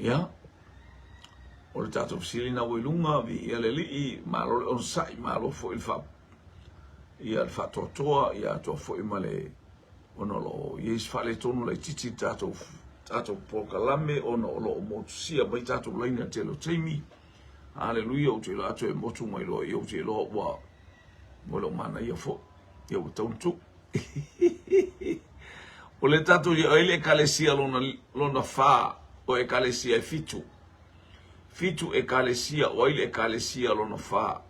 Ia, o le tatou fesili na ua i luga, viia le Alii, malo le onosai, malo foi le faa, ia le faatoatoa, ia atoa foi ma le ona o lo o i ai se faaletonu laitiiti i le tatou tatou polokalame ona o lo o motusia mai tatou laina i le tele o taimi. Aleluia, ou te iloa atu e motu mai loa, ia ou te iloa ua ua le o manaia foi, ia ua tatau ona tuu. O le tatou ia ai le ekalesia lona lona fa o ekalesia e fitu. Fitu ekalesia o ai le ekalesia lona fa.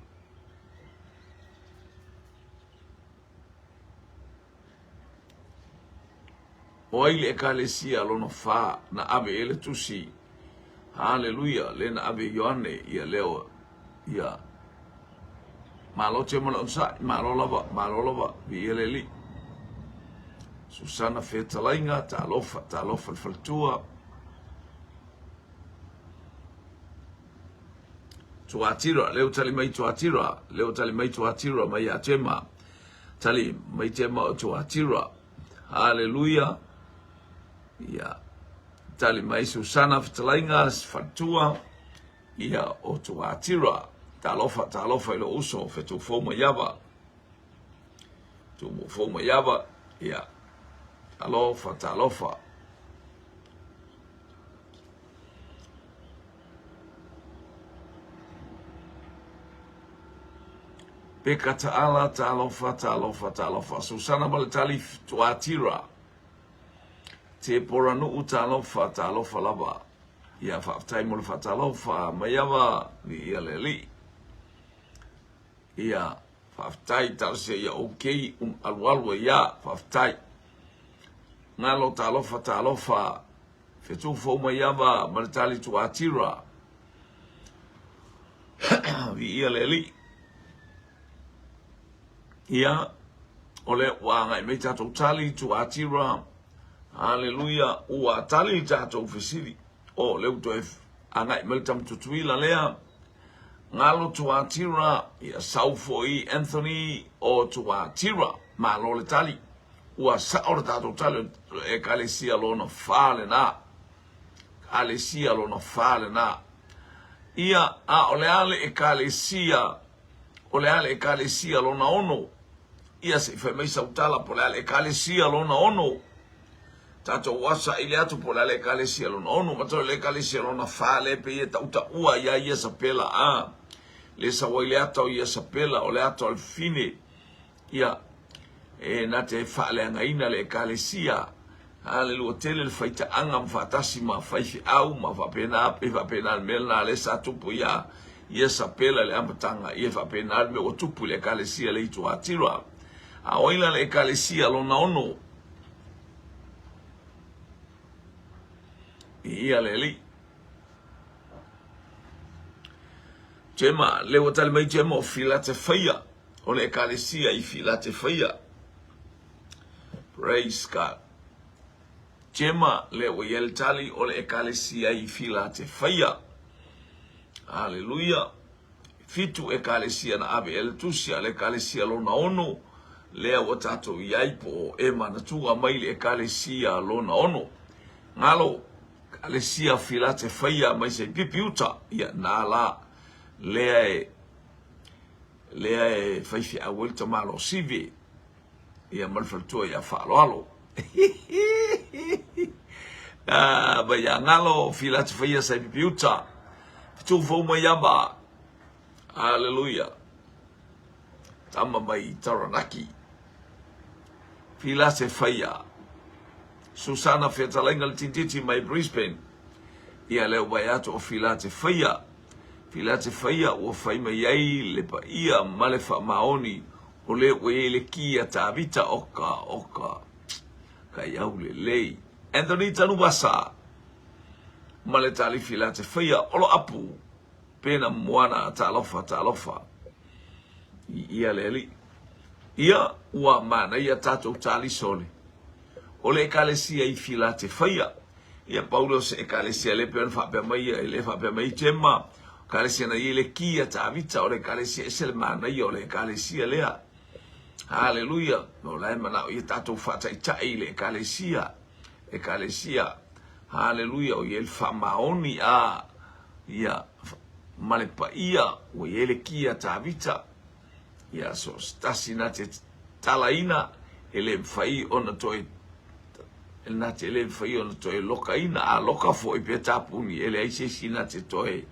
O ai le Ekalesia lona fa na ave i ai le tusi? Haleluia! Le na ave i Ioane, ia leo, ia. Malo te ma le onosai, malo lava, malo lava, viia le Alii. Susana Fetalaiga, talofa, talofa le faletua. Tuatira, lea ua tali mai Tuatira, lea ua tali mai Tuatira mai ia Tema. Tali mai Tema o Tuatira. Haleluia. Ia. Tali mai Susana Fetalaiga, faletua, ia o Tuatira. Talofa, talofa i lou uso, Fetu Maiava. Tumu Maiava, ia. Talofa, talofa. Peka Taala, talofa, talofa, talofa. Susana Maletali Tuatira. Te Poranu'u, talofa, talofa lava. Ia faafetai mo le faatalofa maiava viia le Alii. Ia faafetai talosia ia okay um alualu ai ia faafetai. Ngalo talofa talofa Fetu fou maiava ma le tali Tuatira. Viia le Alii. Ia, o lea ua agai mai tatou tali Tuatira. Haleluia, ua tali le tatou fesili. O, lea ua toe agai mai le tama Tutuila lea. Ngalo Tuatira, ia sau foi Anthony o Tuatira. Malo le tali. Ua sao le tatou tali o le Ekalesia lona fa lena. Ekalesia lona fa lena. Ia, a o le a le Ekalesia, o le a le Ekalesia lona ono? Ia, se i fai mai sau tala po o le a le Ekalesia lona ono? Tatou asa i le atu po o le a le Ekalesia lona ono, ma toe le Ekalesia lona fa lea pei e tautaua ia Iesapela, a. Le sau ai le ata o Iesapela, o le ata o le fine. Ia, e na te faaleagaina le Ekalesia, Halelua tele le faitaaga ma faatasi ma faifeau ma faapena, e faapena le mea lena lea sa tupu ia Iesapela i le amataga, ia e faapena le mea ua tupu i le Ekalesia le i Tuatira. A o ai la le Ekalesia lona ono? Ia le Alii. Tema, le ua tali mai Tema o Filatefaia. O le Ekalesia i Filatefaia. Praise God. Tema, lea ua i ai le tali, o le Ekalesia i Filatefaia. Haleluia. Fitu Ekalesia na ave i ai le tusi a le Ekalesia lona ono, lea ua tatou i ai po o e manatua mai le Ekalesia lona ono. Galo, Ekalesia Filatefaia mai se pipi uta, ia na la, lea e lea e faifeau ai le tamaloa Sive ia ma le faletua ia Faaaloalo. Ah, mai ia Galo, Filati faia sai pipiuta. Fitu fou mai ama. Hallelujah. Tama mai Taranaki. Filase faia. Susana fetalaiga le tintiti mai Brisbane. Ia lea ua atu o Filate faia. Filate faia ua fai mai ai le paia ma le faamaoni o le ua i ai le ki a Tavita oka oka kaiau lelei. Anthony Tanuvasa ma le tali Filate faia olo apu pena moana talofa talofa i ia le alii. Ia ua manaia tatou tali sole. O le ekalesia i Filate faia. Ia pau lea o se ekalesia le pei ona faapea mai ia, e le faapea mai Tema, ekalesia na i ai le ki a Tavita, o le ekalesia ese le manaia o le ekalesia lea. Haleluia. No la e manao ia tatou faataitai i le ekalesia. Ekalesia. Haleluia, ua i ai le faamaoni a, ia, ma le paia, ua i ai le ki a Tavita. Ia, so se tasi na te talaina, e le mafai ona toe, na te le mafai ona toe lokaina, a loka foi pe tapuni, e leai se isi na te toe,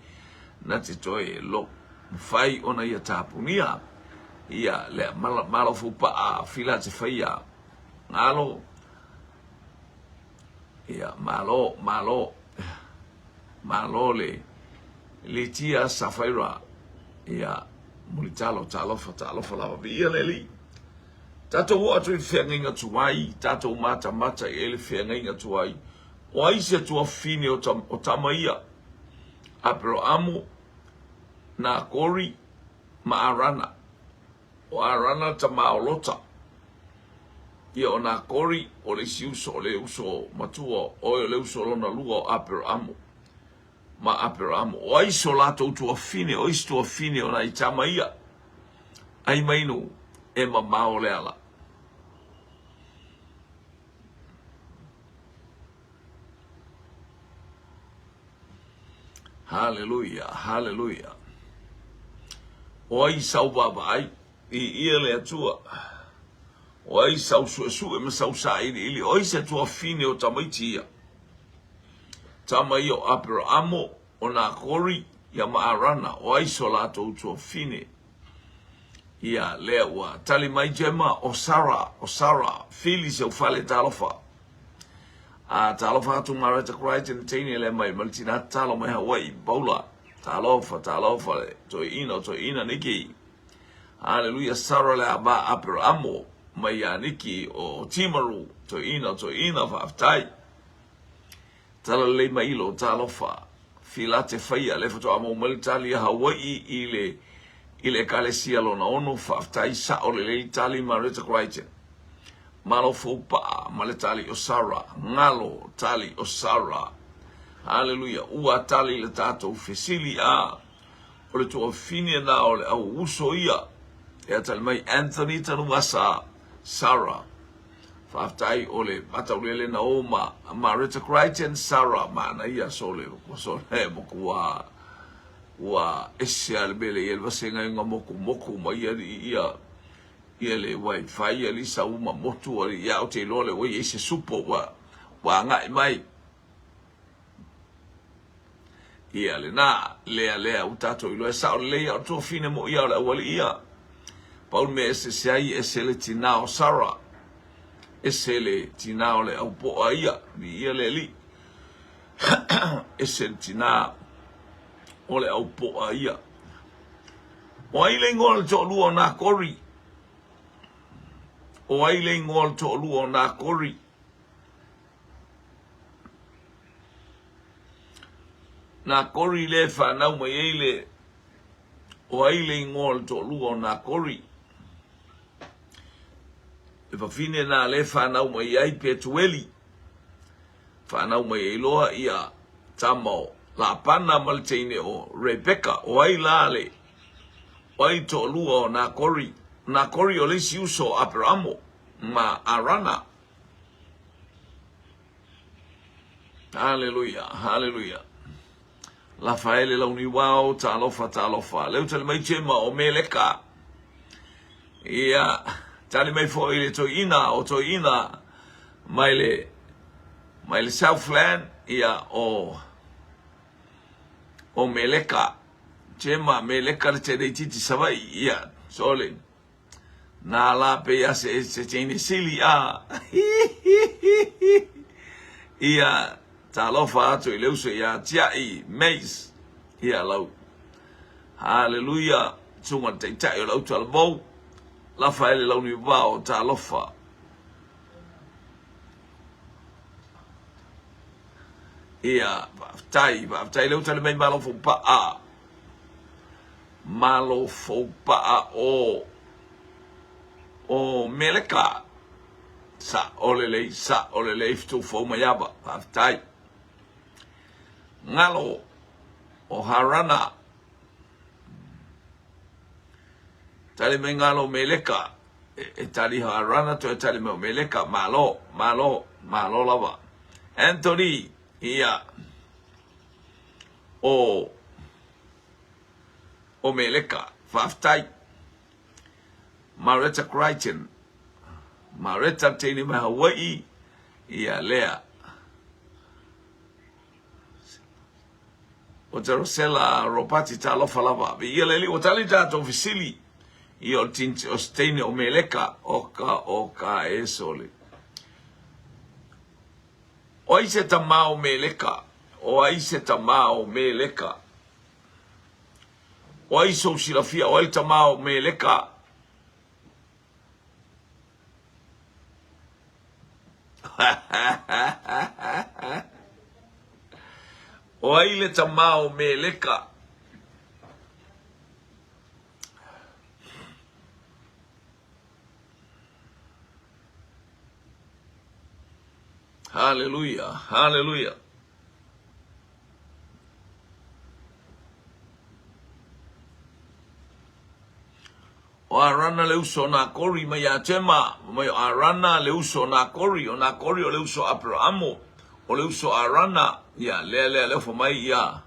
na te toe lo, mafai ona ia tapunia. Ia, lea, malo fupaa, fila te faia, ngalo, ia, malo, malo, malo le, Litia Safaira, ia, mulitalo, talofa, talofa lava, viia le Alii. Tatou oo atu i le feagaiga tuai, tatou matamata i ai le feagaiga tuai. O ai se tuafafine o, ta, o tama ia? Aperaamu, Nakori ma Arana. O Arana tama o Lota. Ia o Nakori, o le isi uso, o le uso matua, oe o le uso lona lua o Aperaamu. Ma Aperaamu. O ai so latou tuafafine, o isi tuafafine o nai tama ia? Ai mai nu, e mamao le ala. Haleluia, haleluia. O ai sau vaavaai, i ia le Atua. O ai sau suesue ma sau sailiili, o ai se tuafafine o tamaiti ia. Tama ia o Aperaamo, o Nakori, ia ma Arana, o ai so latou tuafafine. Ia, lea ua tali mai Jema, o Sara, o Sara, fili seu fale talofa. A talofa atu Mareta Crichton teine lea mai ma le tina tatalo mai Hawaii, Paula. Talofa, talofa le toeaina o toeaina Niki. Haleluia, Sara le ava Aperamo mai ia Niki o Timaru, toeaina o toeaina, faafetai. Talalelei mai ilo, talofa. Filate faia, le faatoa maua mai le tali a Hawaii i le i le Ekalesia lona ono, faafetai, sao lelei le tali Mareta Crichton. Malo foupaa ma le tali o Sarah, ngalo tali o Sarah. Haleluia, ua tali le tatou fesili a o le tuafafine na o le au uso ia. Ea tali mai Anthony Tanuvasa, Sarah. Faafetai o le mataulele na o ma Mareta Crichton, Sarah manaia sole sole moku ua ua ese a le mele ia le vasenga i nga moku moku ma ia ia ia le wifi ia lisa uma motu a ia o te iloa le ua i ai se supo ua ua agai mai ia lena lea lea ua tatou iloa e sao lelei ia o le tuafafine mo ia o le aualii ia pau le mea e eseese ai ese le tinā o Sarah ese le tinā o le aupoa ia viia le Alii ese le tinā o le aupoa ia. O ai le igoa o le toalua o Nakori? O ai le igoa o le toalua o Nakori? Nakori le whanau mai ai le o ai le ingoa o le toalua o Nakori. Le wawhine nā le whanau mai ai Petueli. Whanau mai ai loa ia tama o Lapana ma le teine o Rebeka. O ai la le o ai toalua o Nakori. Nakori o le isi uso o Aperamo ma Arana. Haleluia, haleluia. Lafaele Launiuao, talofa, talofa. Leu tali mai Jema o Meleka. Ia, tali mai foi le toeaina, o toeaina mai le mai le Southland, ia o o Meleka. Jema Meleka le tele titi Savaii, ia, sole. Nā la pe ia se se teine sili a. Ia, talofa atu i le uso ia Tia'i Mace. Ia lau. Haleluia. Susuga le taitai o le autu alavou. Lafaele Launiuvao, talofa. Ia, faafetai, faafetai le uta le mai malo foupa'a. Malo foupa'a o o Meleka. Sa o lelei, sa o lelei fitu fou mai ava. Faafetai. Ngalo o Harana. Tali mai ngalo Meleka. E, e tali Harana toe tali mai o Meleka. Malo, malo, malo lava. Anthony. Ia, o, o Meleka. Faafetai. Mareta Crichton. Mareta teine mai Hawaii. Ia, lea. O Jerosela Ropati talofa lava. Ia le alii ua tali tatou fesili. Ia o le o se teine o Meleka o ka o ka e sole. O ai se tama o Meleka? O ai se tama o Meleka? O ai sou silafia? O ai le tama o Meleka? O ai le tama o Meleka? Haleluia, haleluia. O Arana le uso o Nakori mai ia Tema, mai o Arana le uso o Nakori, o Nakori o le uso o Aperaamo, o le uso o Arana, ia, lea, lea, lea fa mai ia.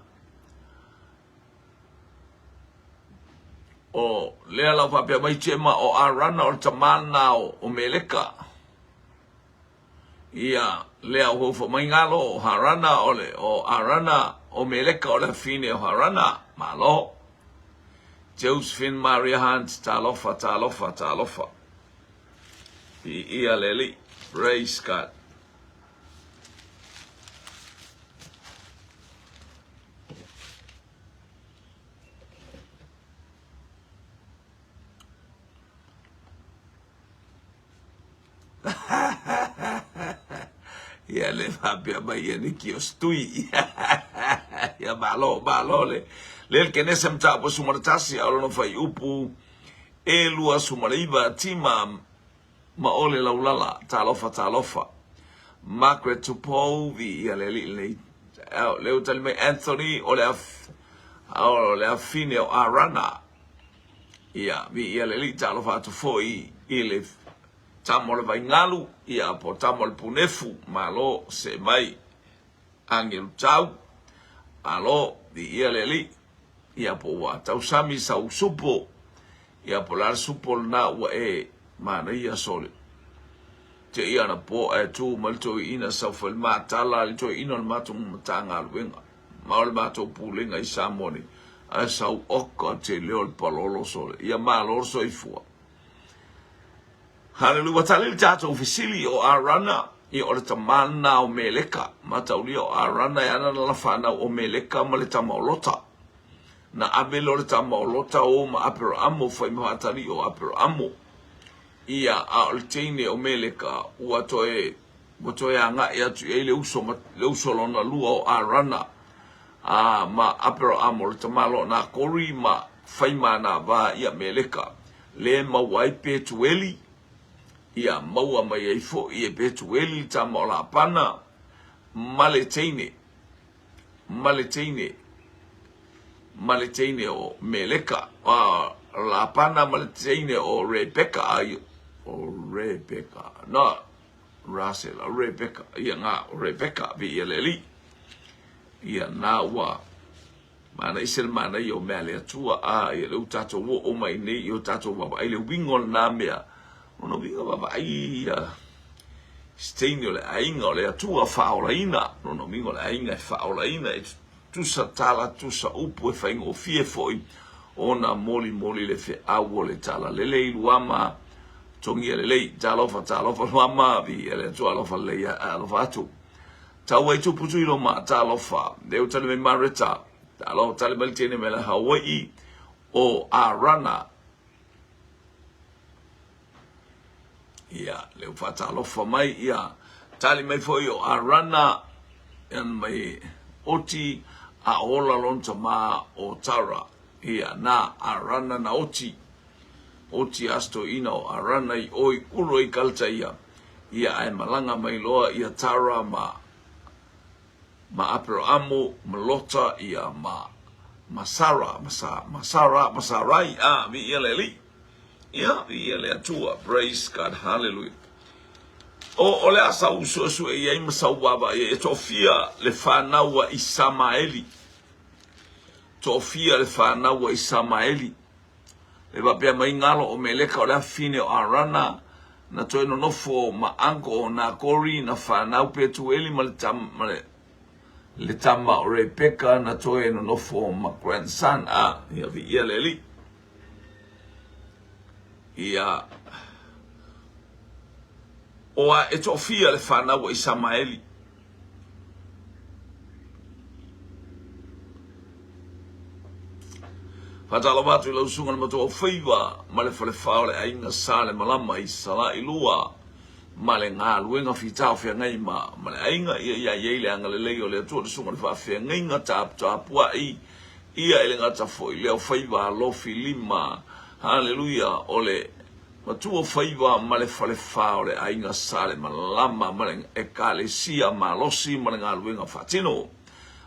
O lea lau faapea mai Tema, o Arana o le tamana o Meleka. Ia, lea o fa mai ngalo o Harana o le, o Arana o Meleka o le fine o Harana. Malo. Josephine Maria Hunt, talofa, talofa, talofa. Viia le Alii. Praise God. Ia le faapea mai ia Niki o Stui. Ia malo, malo le. Le le kenese mtapo sumaratasi a o fai upu e lua sumaraiva tima ma ole laulala talofa talofa. Margaret Tupou vi ia le alii lenei. Le o tali mai Anthony o le af, o le afine o Arana. Ia, vi ia le alii talofa atu foi i le tama o le vaingalu, ia po tama o le punefu, malo se mai angelu tau, malo vi ia le alii, ia po ua tausami sau supo, ia po la supo lena ua e manaia sole. Te ia na po ae tu mai le toeaina sau fai le matala le toeaina o le matou Matagaluega ma o le matou Pulega i Samoa nei ae sau oka te leo le palolo sole. Ia malo le soifua. Haleluia. Ua tali le tatou fesili o Arana, ia o le tama lena o Meleka. Mataulia o Arana e ana lana fanau o Meleka ma le tama o Lota. Na ave loa le tama o Lota o ma Aperaamo fai ma faatali o Aperaamo. Ia, a o le teine o Meleka ua toe ua toe agai atu i ai le uso ma le uso lona lua o Arana, a ma Aperaamo le tamaloa o Nakori ma fai ma nā va ia Meleka, le maua ai Petueli, ia maua mai ai foi e Petueli le tama o Lapana ma le teine, ma le teine, ma le teine o Meleka, a Lapana ma le teine o Rebeka, ai, o Rebeka, na, Rasela, Rebeka, ia ngā, o Rebeka, vi ia le alii. Ia nā ua mana ese le manaia o mea le Atua, a ia le u tātou o mai nei i o tātou vaavaai le uiga o lena mea, ona uiga vaavaai ia se teine o le aiga o le Atua faaolaina, lona uiga o le aiga e faaolaina e tusa tala, tusa upu e faigofie foi ona molimoli le feau o le talalelei i luama togia lelei. Talofa, talofa luama, viia le Atua alofa lelei alofa atu. Tau ai tupu tui roma, talofa. Leu tali mai Mareta, talofa tali mai le teine mai le Hawaii o Arana. Ia, leu whaatalofa mai, ia, tali mai foi o Arana, ia mai oti a ola lona tama o Tara. Ia, na Arana na oti. Oti asto ina o Arana i oi uro i kalta ia. Ia ae malaga mai loa ia Tara ma ma Aperaamo ma Lota ia ma ma Sara ma sa ma Sara ma Sarai a vi ia le alii ia vi ia le Atua praise God hallelujah. O, o le a sau suesue i ai ma sau vaavaai ai, e toafia le fanau a Isamaeli. Toafia le fanau a Isamaeli. E faapea mai galo o Meleka o le afafine o Arana, na toe nonofo ma uncle o Nakori, na fanau Petueli ma le tama, ma le, le tama o Rebeka, na toe nonofo ma grandson a, ia viia le Alii. Ia, o a e toafia le fanau a Isamaeli. Faatalofa atu i lau susuga le matua o Faiva ma le falefa o le aiga Sa le Malama i Salailua ma le galuega fita o feagai ma, ma le aiga ia ia i ai le agalelei o le Atua le susuga le faafeagaiga taputapuai ia e le gata foi lea o Faiva alofi lima haleluia o le Matua Faiva ma le falefa o le aiga Sa le Malama ma le Ekalesia malosi ma le galuega faatino.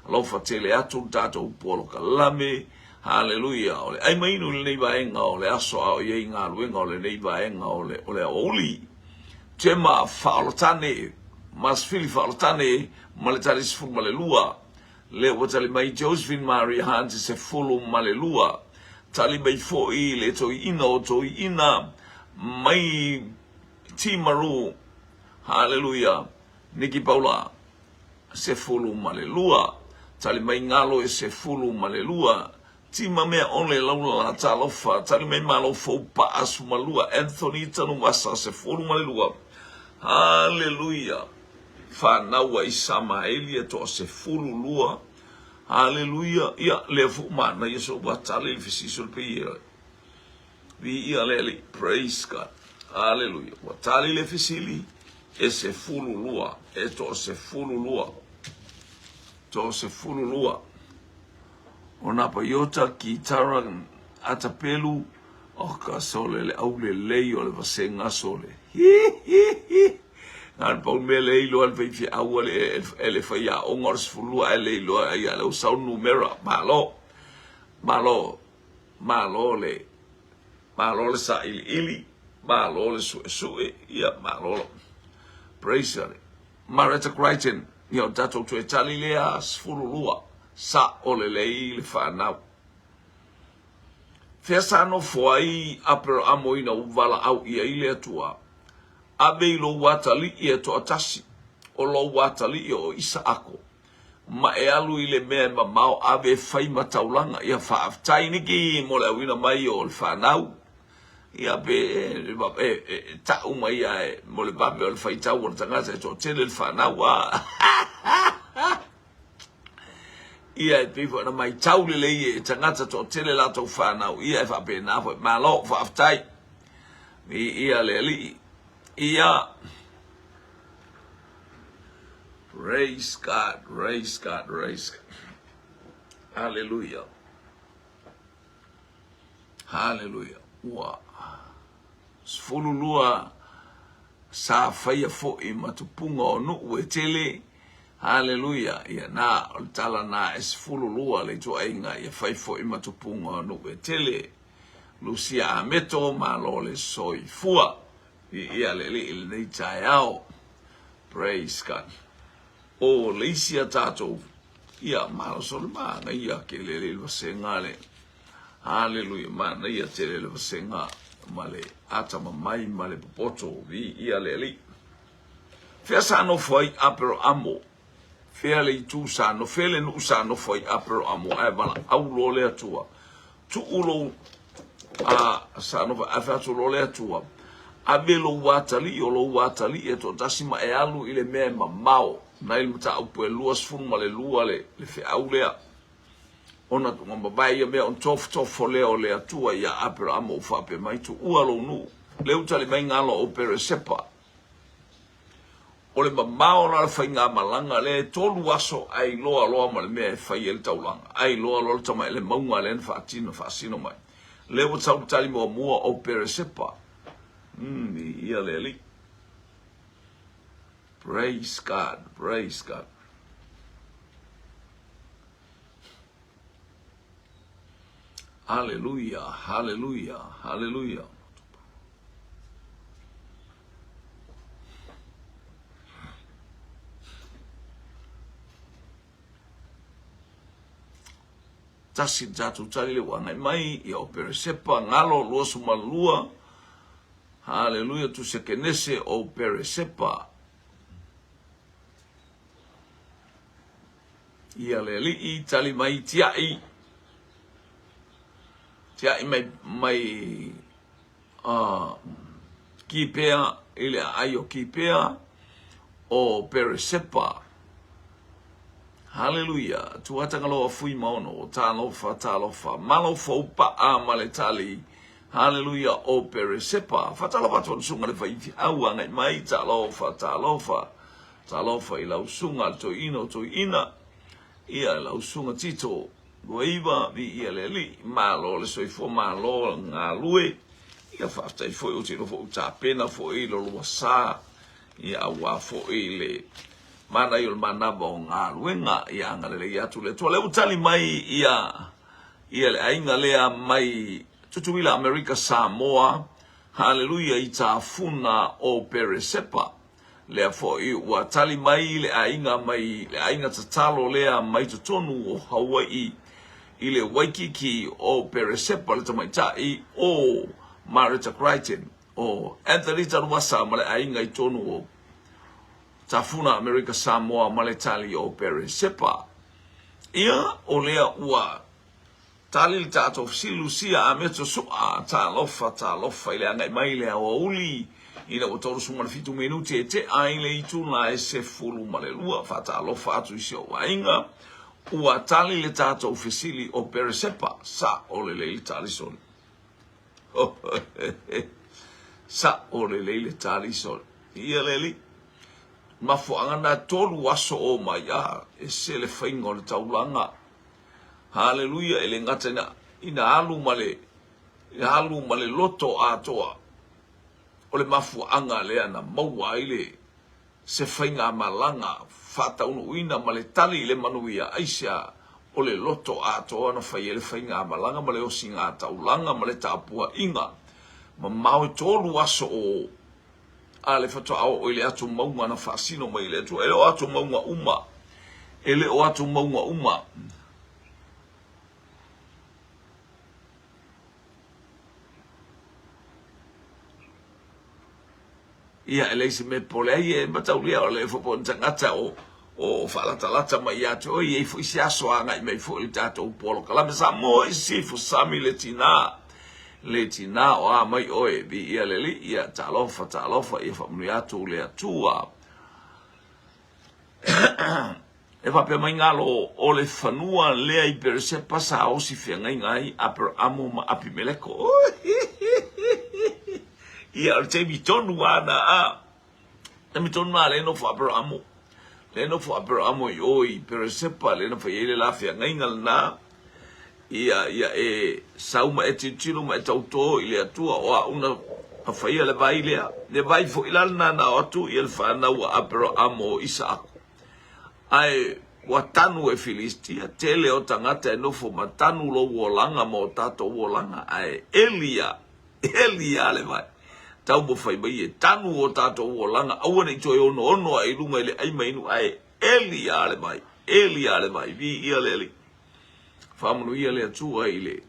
Alofa tele atu le tatou polokalame. Haleluia. O le ai ma inu i lenei vaega o le aso a o i ai galuega o lenei vaega o le, o le aoauli. Tema Faaolatane, Masfili Faaolatane ma le tali 12. Lea ua tali mai Josephine Maria Hunt 12. Tali mai foi le toeaina o toeaina mai Timaru. Haleluia. Niki Paula 12. Tali mai Galo e 12. Tima mea ole laulala talofa tali mai malo fou paa sumalua Anthony Tanuvasa 12. Haleluia. Fanau a Isamaeli e toa 12. Haleluia. Ia, lea fo manaia so ua tali le fesiso le peia. Viia le Alii. Praise God. Haleluia. Ua tali le fesili e 12. E toa 12. Toa 12. O nā paiota, kitara, atapelu, o ka sole le au lelei o le vasenga sole. Hi, hi, hi. Na le pau mea le iloa le fai aua le e le fai aoga o le 12 ae le iloa ai a le sau numera. Malo. Malo. Malo le malo le sailiili, malo le suesue, ia malo. Praise God. Maretta Crichton, ia o tatou toe tali lea 12 sa o lelei le fanau. Fea sa nofo ai Aperaamo ina ua valaau ʻia ai le Atua, Ave i lou atalii e toatasi, o lou atalii o Isaako, ma e alu i le mea e mamao ave e fai ma taulaga. Ia faafetai Niki mo le auina mai o le fanau. Ia pe e tau mai ia e mo le vave o le faitau o le tagata e toatele le fanau a. Ia e pei foi ona matau lelei e tagata toatele latou fanau ia e faapena foi. Malo faafetai. Viia le Alii. Ia. Praise God, praise God, praise God. Hallelujah. Hallelujah. Ua 12 sa faia foi ma tupuga o nuu e tele. Hallelujah. Ia na, o le tala na e 12 le ituaiga ia fai foi ma tupuga o nuu e tele. Lucia Ameto, malo le soifua. Viia le Alii i lenei taeao. Praise God. O le isi a tatou, ia, malo sole manaia ke le le vasega le. Hallelujah, manaia tele le vasega ma le atamamai ma le popoto. Viia le Alii. Fea sa nofo ai Aperamo? Fea le itu sa nofo, fea le nuu sa nofo ai Aperamo ae valaau loa le Atua. Tuu lou a sa nofo ae fai atu loa le Atua, ave lou atalii o lou atalii e toatasi ma e alu i le mea e mamao nai le mataupu e 22 le, le feau lea. Ona ua mavae ia mea ona tofotofo lea o le Atua iā Aperamo ua faapea mai, tuua lou nuu. Lea ua tali mai galo o Peresepa. O le mamao la o le faigamalaga lea e tolu aso ae iloa loa ma le mea e fai ai le taulaga, ae iloa loa le tama le mauga lea na faatino faasino mai. Lea ua tau le tali muamua o Peresepa. Ia le Alii. Praise God, praise God. Hallelujah, hallelujah, hallelujah. Tasi le tatou tali lea ua agai mai, ia o Peresepa, Galo 22, Haleluia, Tusekenese o Peresepa. Ia le alii tali mai tiai, tiai mai, mai Kipea i le aai o Kipea o Peresepa. Haleluia! Tuatagaloa Fuimaono, talofa, talofa, malo fou paa ma le tali. Haleluia o Peresepa. Faatalofa atu i le susuga le faifeau agai mai, talofa, talofa, talofa i lau susuga le toeaina o toeaina. Ia lau susuga Tito 29, viia le Alii, malo le soifua, malo le galue. Ia faafetai foi ou te iloa foi ua tapena foi lo lua sa, ia aua foi le manaia o le manava o galuega. Ia agalelei atu le Atua. O lea ua tali mai ia ia le aiga lea mai Tutuila Amerika Samoa, haleluia i Tafuna o Peresepa. Lea foi ua tali mai le aiga mai le aiga tatalo lea mai totonu o Hawai'i i le Waikiki o Peresepa le tamaitai o Mareta Crichton, o Anthony Taluasa ma le aiga i totonu o Tafuna Amerika Samoa ma le tali o Peresepa. Ia, o lea ua Tali le tatou fesili Lucia a meto sua talofa talofa i le agai mai le aoauli ina ua 37 minute e tea ai le itula e 12. Faatalofa atu i si ou aiga ua tali le tatou fesili o Peresepa sa o lelei le tali soli sa o lelei le tali soli ia le alii mafuaaga na tolu aso o mai a ese le faiga o le taulaga. Haleluia, e le gata ina, ina alu ma le, ina alu ma le loto atoa o le mafuaaga lea na maua ai le se faigamalaga faataunuuina ma le tali i le manuia. Aisea? O le loto atoa na fai ai le faigamalaga ma le osiga taulaga ma le tapuaiga mamao e tolu aso o a le faatoa oo i le ato mauga na faasino mai e le Atua. E le o ato mauga uma. E le o ato mauga uma. Ia, e leai se mea e popole ai, e mataulia o le foi o ni tagata o o faalatalata mai ia te oe, e i ai foi se aso agai mai foi le tatou polokalame Samoa i Sisifo Sami le tina, le tina o a mai oe, viia le Alii, ia talofa, talofa, ia faamanuia atu le Atua. E faapea mai galo o le fanua lea i Peresepa sa osi feagaiga ai Aperamo ma Apimeleko. Ia, o le taimi tonu lava na a. Taimi tonu lava lea e nofo Aperamo. Lea e nofo Aperamo i o i Peresepa, lea na fai ai le la feagaiga lena. Ia, ia e sau ma e tilotilo ma e tautō i le Atua, o au na faia le vai lea. Le vai foi la lena na o atu ia le fanau a Aperamo o Isaako. Ae ua tanu e Filistia, tele o tagata e nofo ma tanu lou olaga ma o tatou olaga, ae eli a, eli a le vai. Taumafai mai e tanu o tatou olaga, aua ne i toe onoono ae i luga i le ai ma inu, ae eli a le vai, eli a le vai, viia le Alii. Faamanuia le Atua i le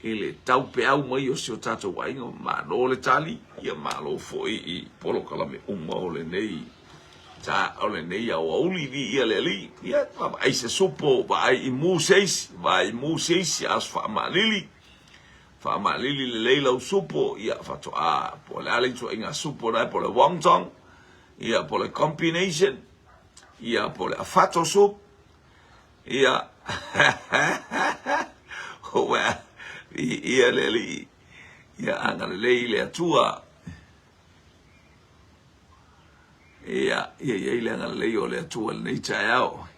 i le taupeau mai o si o tatou aiga, malo le tali, ia malo foi i polokalame uma o lenei ta o lenei aoauli, viia le Alii. Ia vaai se supo, vaai i mu se isi, vaai i mu se isi, aso faamalili, faamalili lelei lau supo, ia faatoa po o le a le ituaiga supo na po o le wonton, ia po o le combination, ia po o le afato soup, Ia, ua viia le Alii, ia agalelei le Atua. Ia, ia i ai le agalelei o le Atua i lenei taeao.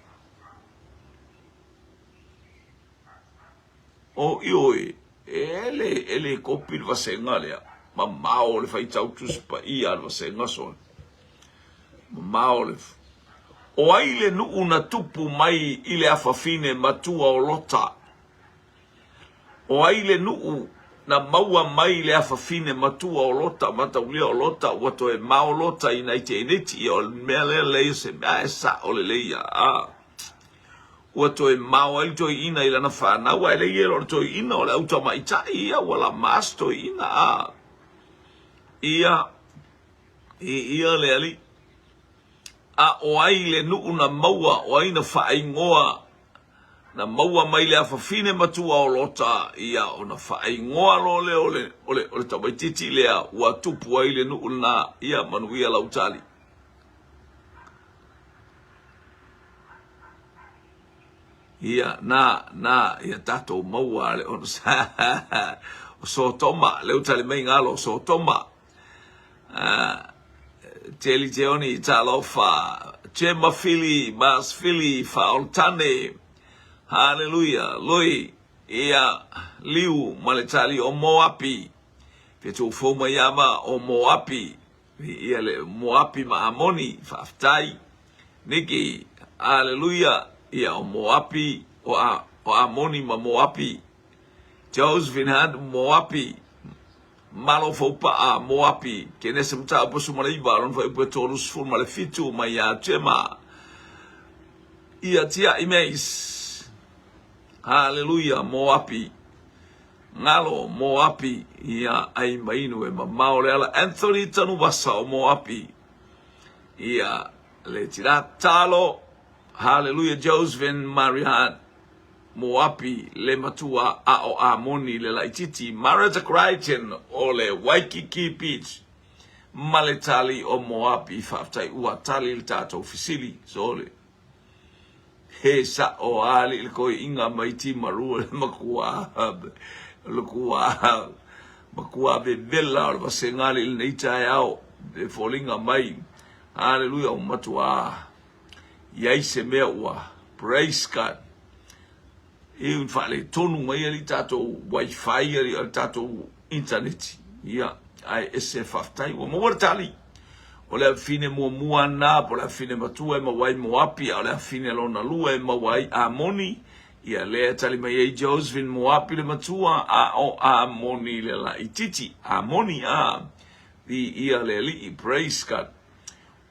O ioe, e le, e le kopi le vasega lea. Mamao le faitau Tusi Paia a le vasega sole. Mamao le... O ai le nuu na tupu mai i le afafine matua o Lota? O ai le nuu na maua mai le afafine matua o Lota? Mataulia o Lota ua toe mao Lota i nai teineti. Ia o le mea lea leai o se mea e sao lelei ia. Ua toe mao ai le toeaina i lana fanau, ae leai e le o le toeaina, o le au tamaitai ia ua lama si toeaina a. Ia, i ia le alii. A o ai le nuu na maua, o ai na faaigoa, na maua mai le afafine matua o Lota, ia ona faaigoa loa lea o le, o le, o le tamaitiiti lea ua tupu ai le nuu lena. Ia manuia lau tali. Ia, na, na, ia tatou maua le ono o Sotoma, le utali mai galo o Sotoma. Uh, Teli Teoni, talofa, Chema Fili, Mas Fili, Faoltane, Hallelujah, Lui, ia, Liu, ma le tali o Moapi, Fetu fou mai ama o Moapi, Viia le Moapi ma Amoni, faafetai. Niki, Aleluia, ia o Moapi, o, a, o Amoni ma Moapi. Josephine Hunt, Moapi, Malo Foupaa, Moapi, Kenese Mataupu 19, lona fuaiupu e 37 mai ia Tema. Ia Tia'i Mace, Haleluia, Moapi. Ngalo Moapi ia ai mainu e mamao le ala Anthony Tanuvasa o Moapi ia le tira talo Hallelujah Josephine Marihan Moapi le matua a o Amoni le laititi Mareta Crichton o le Waikiki Beach ma le tali o Moapi faafetai ua tali le tatou fesili sole He sa'o a alii le koiʻiga mai Timaru le makua le kua makua vevela o le vasega alii lenei taeao e foliga mai haleluia ua matua iai se mea ua praise God e ua faaletonu mai alii tatou wifi alii o le tatou internet ia ae ese faafetai ua maua le tali. O le afine muamua na, po o le afine matua e maua ai Moapi, a o le afine lona lua e maua ai Amoni. Ia lea e tali mai ai Josephine Moapi le matua, a o Amoni le laititi. Amoni, a, viia le Alii, praise God.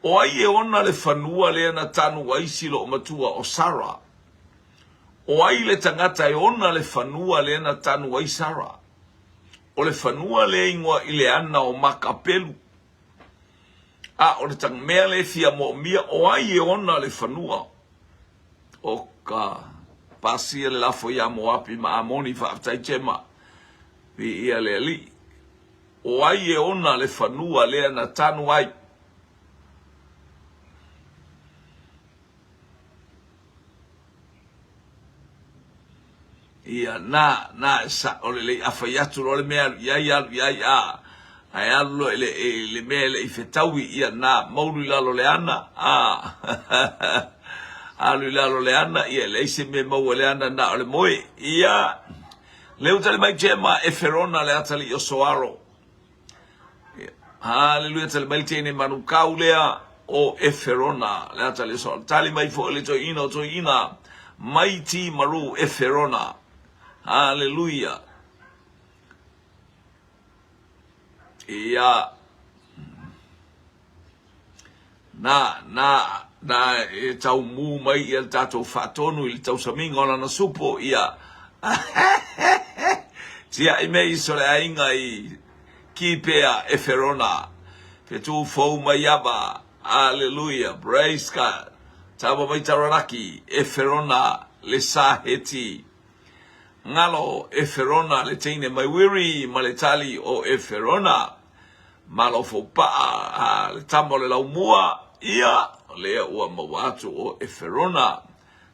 O ai e ona le fanua lea na tanu ai si loo matua o Sara? O ai le tagata e ona le fanua lea na tanu ai Sara? O le fanua lea ingoa i le ana o Makapelu. A o le mea lea e fia moomia, o ai e ona le fanua? O ka pasia le lafo iā Moapi ma Amoni, faafetai Chema, viia le Alii. O ai e ona le fanua lea na tanu ai? Ia, na, na, e sa'o lelei, a fai atu loa le mea alu i ai, alu i ai, a, ae alu loa i le, i le mea e le i fetaui, ia, na, maulu i lalo le ana, a, alu i lalo le ana, ia, e leai se mea e maua i le ana, na o le moe. Ia, lea ua tali mai Jema, Eferona le atalii o Soaro. Haleluia, tali mai le teine manukau lea o Eferona, le atalii o Soaro. Tali mai foi le toeaina o toeaina, Mighty Maru Eferona. Haleluia. Ia, na, na, na e tau mū mai ia le tatou faatonu i le tausamiga o lana supo, ia, tiai mea iso le aiga i Kipea Eferona, fetu fou mai ava, Aleluia, praise God, tama mai Taranaki, Eferona le Saheti, Ngalo Eferona le teine mai Wiri ma le tali o Eferona. Malo foupaa a le tama o le laumua, ia, lea ua maua atu o Eferona.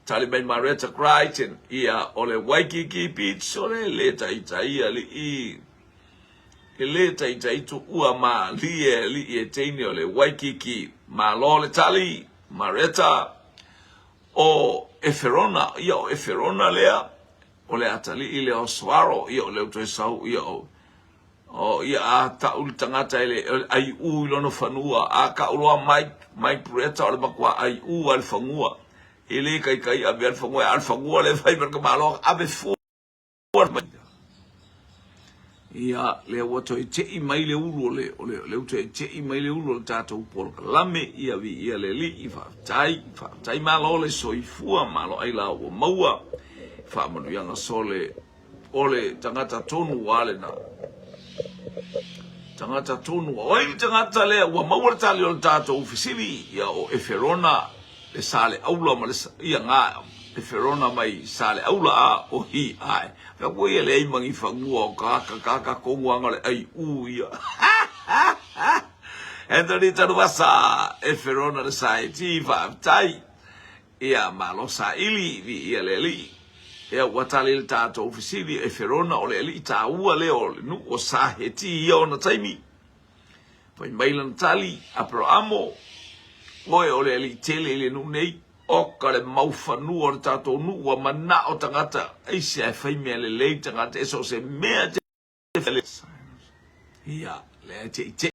Tali mai Mareta Crichton, ia, o le Waikiki Beach, o le le taitai alii, e le taitai tuua malie alii e teine o le Waikiki. Malo le tali, Mareta, o Eferona, ia o Eferona lea, o le atalii lea o Soaro, ia o lea ua toe sau, ia o O ia a ta'u le tagata e le ai'ū i lona fanua, a ka'u loa Mike, Mike Bretta o le makuā ai'ū a le fanua. E le kaikai ave a le fanua, a o le fanua lea e fai mai le ka Malo, ave fua mai. Ia, lea ua toe tei mai le ulu o le, o le, lea ua toe tei mai le ulu o le tatou polokalame, ia viia le Alii, faafetai, faafetai malo le soifua, malo ai la ua maua, faamanuiaga sole, o le tagata tonu ua lena. Tagata tonu, o ai le tagata lea ua maua le tali o le tatou fesili, ia o Eferona, le Saleaula ma le ia nga Eferona mai Saleaula a o hi ae ka ko ia leai magifanua o ka ka ka ka konguanga o le ai u ia Anthony Tanuvasa Eferona le Saeti faafetai ia malo saili vi ia le alii ia ua tali le tatou fesili Eferona o le alii taua lea o le nuu o Saheti ia ona taimi. Fai mai lana tali, Aperaamo, oe o le alii tele i le nuu nei, oka le maufanua o le tatou nuu ua manao tagata, aisea e fai mea lelei tagata e so o se mea te Ia, lea e teitei.